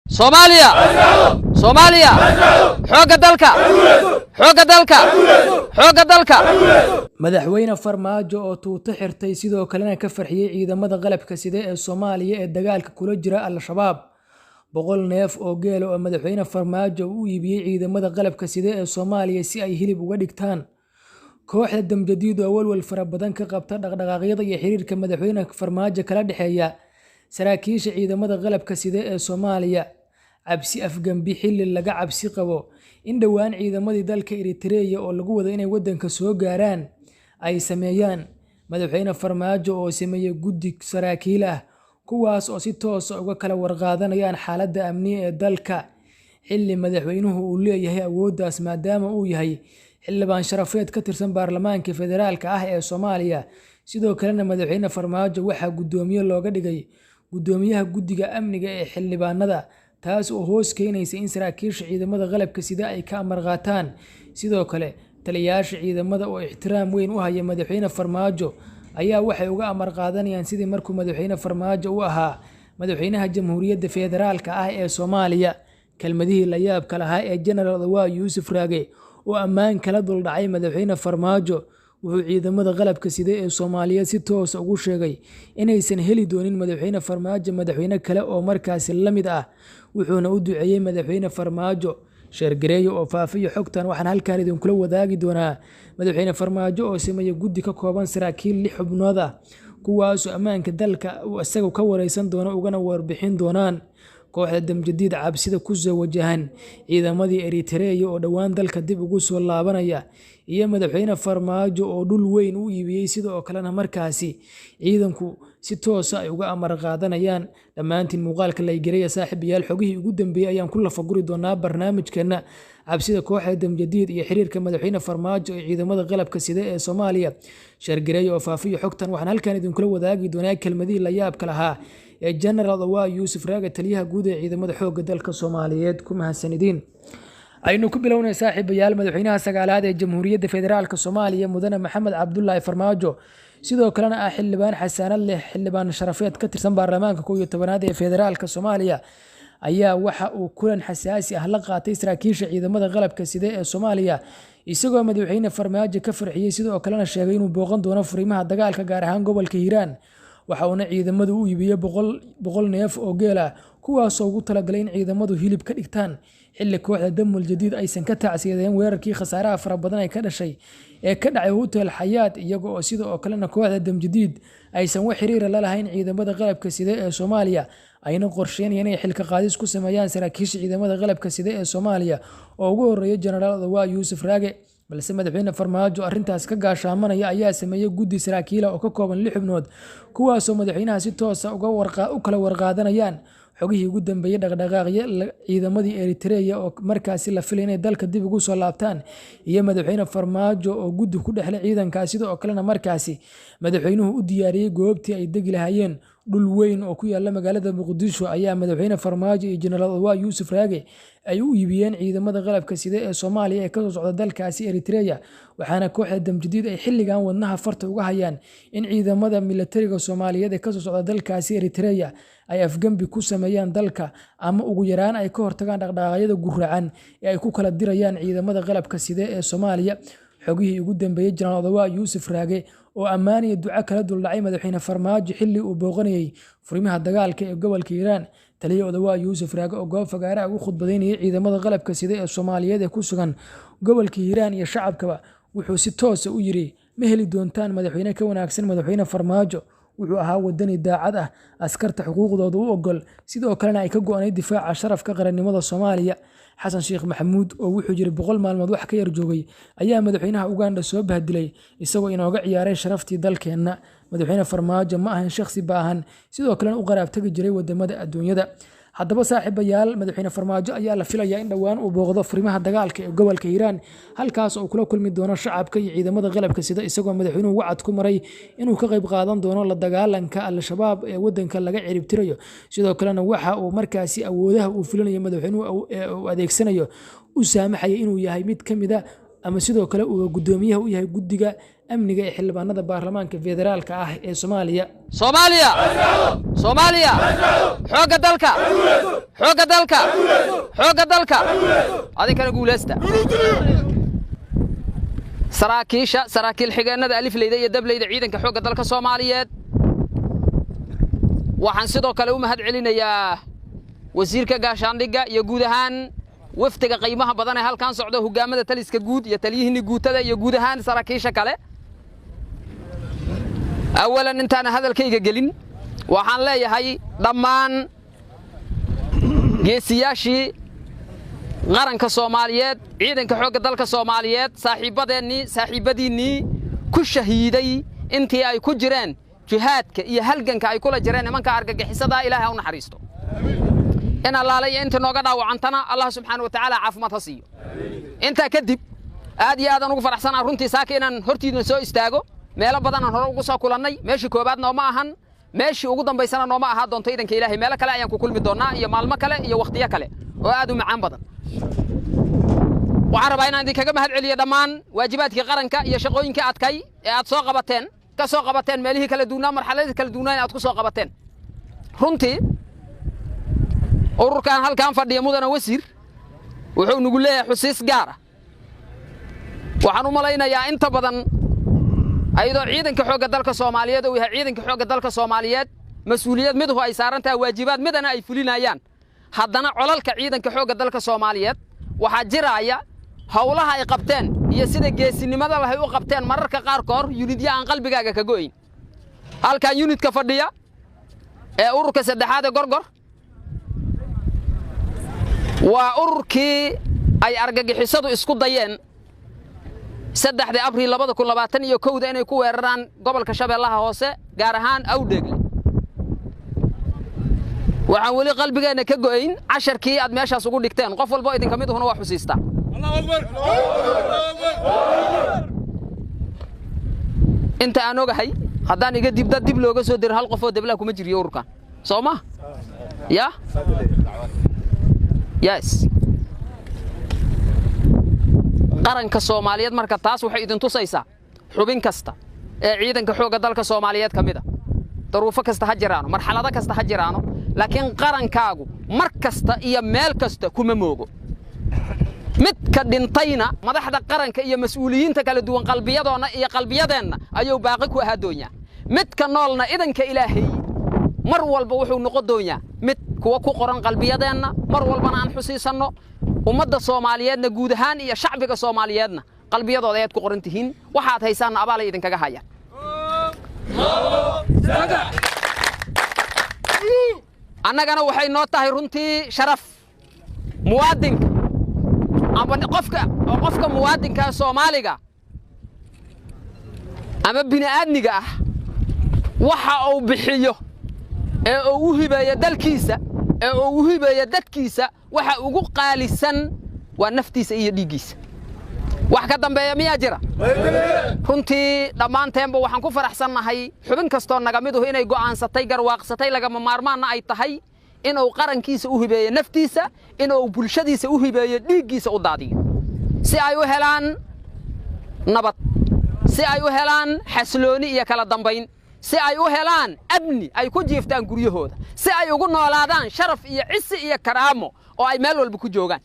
Soomaaliya, Soomaaliya, xoogga dalka, xoogga dalka, xoogga dalka. Madaxweyne Farmaajo oo tuuto xirtay, sidoo kalena ka farxiyey ciidamada qalabka sida ee Soomaaliya ee dagaalka kula jira Al-Shabaab. 100 neef oo geela oo madaxweyne Farmaajo u iibiyey ciidamada qalabka sida ee Soomaaliya si ay hilib uga dhigtaan. Kooxda Damjadiid oo walwal fara badan ka qabta dhaqdhaqaaqyada iyo xiriirka madaxweyne Farmaajo kala dhexeeya saraakiisha ciidamada qalabka sida ee Soomaaliya. Cabsi afgambi xilli laga cabsi qabo in dhowaan ciidamadii dalka Eritrea oo lagu wado inay wadanka soo gaaraan ay sameeyaan. Madaxweyne Farmaajo oo sameeyey guddi saraakiil ah kuwaas oo si toos ah uga kala warqaadanayaan xaaladda amni ee dalka, xilli madaxweynuhu uu leeyahay awooddaas maadaama uu yahay xildhibaan sharafeed ka tirsan baarlamaanka federaalka ah ee Soomaaliya. Sidoo kalena madaxweyne Farmaajo waxaa guddoomiye looga dhigay guddoomiyaha guddiga amniga ee xildhibaanada, taas oo hoos keenaysa in saraakiisha ciidamada qalabka sida ay ka amar qaataan. Sidoo kale taliyayaasha ciidamada oo ixtiraam weyn u haya madaxweyne Farmaajo ayaa waxay uga amar qaadanayaan sidii markuu madaxweyne Farmaajo u ahaa madaxweynaha Jamhuuriyadda Federaalka ah ee Soomaaliya. Kelmadihii la yaabka lahaa ee Jenaraal Odawaa Yuusuf Raage oo ammaan kala duldhacay madaxweyne Farmaajo, wuxuu ciidamada qalabka sida ee Soomaaliyeed si toos ah ugu sheegay inaysan heli doonin madaxweyne Farmaajo madaxweyne kale oo markaasi la mid ah, wuxuuna u duceeyey madaxweyne Farmaajo. Sheergareeyo oo faafiyo xogtan waxaan halkaan idinkula wadaagi doonaa madaxweyne Farmaajo oo sameeyey guddi ka kooban saraakiil 6 xubnood ah, kuwaasoo ammaanka dalka uu isagu ka wareysan doono ugana warbixin doonaan. Kooxda Damjadiid cabsida ku soo wajahan ciidamadii Eritrea oo dhowaan dalka dib ugu soo laabanaya, iyo madaxweyne Farmaajo oo dhul weyn u iibiyey, sidoo kalena markaasi ciidanku si toos ah ay uga amar qaadanayaan. Dhammaantiin muuqaalka laygareeya saaxiibayaal, xogihii ugu dambeeyey ayaan ku lafaguri doonaa barnaamijkeena. Cabsida kooxda Damjadiid iyo xiriirka madaxweyne Farmaajo ee ciidamada qalabka sida ee Soomaaliya. Sheergareeyo oo faafiyo xogtan waxaan halkaan idinkula wadaagi doonaa kelmadihii la yaabka lahaa ee Jenaraal Odawaa Yuusuf Raage, taliyaha guud ee ciidamada xoogga dalka Soomaaliyeed. Ku mahadsanidin. Aynu ku bilownay saaxiibayaal madaxweynaha 9aad ee Jamhuuriyadda Federaalka Soomaaliya Mudane Maxamed Cabdullaahi Farmaajo, sidoo kalena ah xildhibaan xasaanad leh, xildhibaan sharafeed ka tirsan baarlamaanka 11aad ee Federaalka Soomaaliya, ayaa waxa uu kulan xasaasi ah la qaatay saraakiisha ciidamada qalabka sida ee Soomaaliya, isagoo madaxweyne Farmaajo ka farxiyey, sidoo kalena sheegay inuu booqan doono furimaha dagaalka gaar ahaan gobolka Hiiraan. Waxa uuna ciidamadu u iibiyey 100 neef oo geel ah, kuwaasoo ugu talagalay in ciidamadu hilib ka dhigtaan, xilli kooxda Damul Jadiid aysan ka tacsiyadeyn weerarkii khasaaraha fara badan ay ka dhashay ee ka dhacay Hotel Xayaat, iyaga oo sidoo kalena kooxda Damjadiid aysan wax xiriira la lahayn ciidamada qalabka sida ee Soomaaliya, ayna qorsheynayaan inay xilka qaadis ku sameeyaan saraakiisha ciidamada qalabka sida ee Soomaaliya oo ugu horreeya Jenaraal Odawaa Yuusuf Raage. Balse madaxweyne Farmaajo arrintaas ka gaashaamanaya ayaa sameeyey guddi saraakiil ah oo ka kooban 6 xubnood, kuwaasoo madaxweynaha si toos ah u kala warqaadanayaan xogihii ugu dambeeyey dhaqdhaqaaqyo ciidamadii Eritrea oo markaasi la filay inay dalka dib ugu soo laabtaan, iyo madaxweyne Farmaajo oo guddi ku dhexlay ciidankaas. Sidoo kalena markaasi madaxweynuhu u diyaariyey goobtii ay degi lahaayeen dhul weyn oo ku yaala magaalada Muqdisho, ayaa madaxweyne Farmaajo iyo Jenaraal Odawaa Yuusuf Raage ay u iibiyeen ciidamada qalabka sida ee Soomaaliya ee kasoo socda dalkaasi Eritrea. Waxaana kooxda Damjadiid ay xilligan wadnaha farta uga hayaan in ciidamada militariga Soomaaliyeed ee kasoo socda dalkaasi Eritrea ay afgambi ku sameeyaan dalka, ama ugu yaraan ay ka hortagaan dhaqdhaqaaqyada guracan ee ay ku kala dirayaan ciidamada qalabka sida ee Soomaaliya. Xogihii ugu dambeeyey Jenaraal Odawaa Yuusuf Raage oo ammaanaya duco kala duldhacay madaxweyne Farmaajo xilli uu booqanayay furimaha dagaalka ee gobolka Hiiraan. Taliya Odawaa Yuusuf Raage oo goob fagaaraha ugu khudbadeynayay ciidamada qalabka sida ee Soomaaliyeed ee ku sugan gobolka Hiiraan iyo shacabkaba, wuxuu si toos ah u yiri: ma heli doontaan madaxweyne ka wanaagsan madaxweyne Farmaajo. Wuxuu ahaa wadani daacad ah, askarta xuquuqdooda u ogol, sidoo kalena ay ka go'nayd difaaca sharafka qarannimada Soomaaliya. Xasan Sheekh Maxamuud oo wuxuu yiri 100 maalmood wax ka yar joogay ayaa madaxweynaha Uganda soo bahdilay, isagoo inooga ciyaaray sharaftii dalkeenna. Madaxweyne Farmaajo ma ahan shakhsi baahan, sidoo kalena u qaraabtagi jiray wadamada adduunyada. Haddaba saaxiibayaal, madaxweyne Farmaajo ayaa la filayaa in dhowaan uu booqdo furimaha dagaalka ee gobolka Hiiraan, halkaas oo uu kula kulmi doono shacabka iyo ciidamada qalabka sida, isagoo madaxweynuhu wacad ku maray inuu ka qayb qaadan doono la dagaalanka Al-Shabaab ee wadanka laga ciribtirayo. Sidoo kalena waxa uu markaasi awoodaha uu fulinayo madaxweynuhu uu adeegsanayo u saamaxaya inuu yahay mid ka mid ah Ama sidoo kale uu guddoomiyaha u yahay guddiga amniga ee xildhibaanada baarlamaanka federaalka ah ee Soomaaliya. Soomaaliya, Soomaaliya, xoogga dalka, xoogga dalka, xoogga dalka, adinkana guulaysta. Saraakiisha, saraakiil xigeennada, alifleyda iyo dableyda ciidanka xoogga dalka Soomaaliyeed, waxaan sidoo kale u mahad celinayaa wasiirka gaashaandhigga iyo guud ahaan wafdiga qiimaha badan ee halkan socda, hogaamada taliska guud iyo taliyihiinni guutada iyo guud ahaan saraakiisha kale. Awalan, intaana hadalkayga gelin, waxaan leeyahay dhammaan geesiyaashii qaranka Soomaaliyeed, ciidanka xoogga dalka Soomaaliyeed, saaxiibbadeennii, saaxiibbadiinnii ku shahiiday intii ay ku jireen jihaadka iyo halganka ay kula jireen nimanka argagixisada, Ilaahay ha u naxariisto. In allaale iyo inta nooga dhaawacantana Allah subxaana wa tacaala caafimaad ha siiyo. Intaa kadib, aad iyo aadaan ugu faraxsanaa runtii saaka inaan hortiidna soo istaago. Meelo badanaan hore ugu soo kulannay, meeshii koowaad nooma ahan, meeshii ugu dambaysana nooma ahaa doonto idanka Ilaahay. Meelo kale ayaan ku kulmi doonnaa iyo maalmo kale iyo wakhtiyo kale oo aad u macaan badan. Waxaan rabaa inaan idinkaga mahad celiyo dhammaan waajibaadkii qaranka iyo shaqooyinkii adkay ee aad soo qabateen, ka soo qabateen meelihii kala duwnaa, marxaladii kala duwnaa ee aad ku soo qabateen. Runtii ururkan halkan fadhiya, mudana wasiir, wuxuu nagu leeyahay xusiis gaar ah. Waxaan u malaynayaa inta badan ayadoo ciidanka xoogga dalka Soomaaliyeed uu yahay ciidanka xoogga dalka Soomaaliyeed, mas-uuliyad miduhu ay saaran tahay, waajibaad midana ay fulinayaan, haddana colalka ciidanka xoogga dalka Soomaaliyeed waxaa jiraaya howlaha ay qabteen iyo sida geesinimada lahay u qabteen mararka qaarkood yunidya aan qalbigaaga ka go'ayn. Halkan yunidka fadhiya ee ururka saddexaad ee Gorgor waa ururkii ay argagixisadu isku dayeen 3dii Abriil 2021-da inay ku weeraraan gobolka Shabeellaha Hoose, gaar ahaan Awdheegle. Waxaan weli qalbigeenna ka go'ayn casharkii aad meeshaas ugu dhigteen. Qof walbo idinka miduhuna waa xusiistaa. Inta aan ogahay, haddaan iga dib dad dib looga soo dirin, hal qofoo deblaha kuma jiriyo ururkan, soo ma ya? Yes, qaranka Soomaaliyeed. Marka taas waxay idin tusaysaa xubin kasta ee ciidanka xoogga dalka Soomaaliyeed ka mid a, daruufo kasta ha jiraano, marxalado kasta ha jiraano, laakiin qarankaagu mar kasta iyo meel kasta kuma moogo. Midka dhintayna madaxda qaranka iyo mas-uuliyiinta kala duwan qalbiyadoonna iyo qalbiyadeenna ayuu baaqi ku ahaa doonyaa. Midka noolna idanka Ilaahay mar walba wuxuu noqon doonyaa mid kuwa ku qoran qalbiyadeenna, mar walbana aan xusiisanno. Ummadda Soomaaliyeedna guud ahaan iyo shacbiga Soomaaliyeedna qalbiyadooda ayaad ku qoran tihiin. Waxaad haysaanna abaalay idinkaga hayaan. Annagana waxay noo tahay runtii sharaf. Muwaadinka amba qofka muwaadinka Soomaaliga ama bini'aadmiga ah, waxa uu bixiyo ee uu u hibeeyo dalkiisa ee uu u hibeeyo dadkiisa, waxa ugu qaalisan waa naftiisa iyo dhiiggiisa. Wax ka dambeeya miyaa jira? Runtii dhammaanteenba waxaan ku faraxsannahay xubin kastoo naga miduhu inay go'aansatay, garwaaqsatay, lagama maarmaanna ay tahay inuu qarankiisa u hibeeyo naftiisa, inuu bulshadiisa u hibeeyo dhiiggiisa, u daadiyo si ay u helaan nabad, si ay u helaan xaslooni iyo kala dambayn, si ay u helaan amni ay ku jiiftaan guryahooda, si ay ugu noolaadaan sharaf iyo cisi iyo karaamo oo ay meel walba ku joogaan.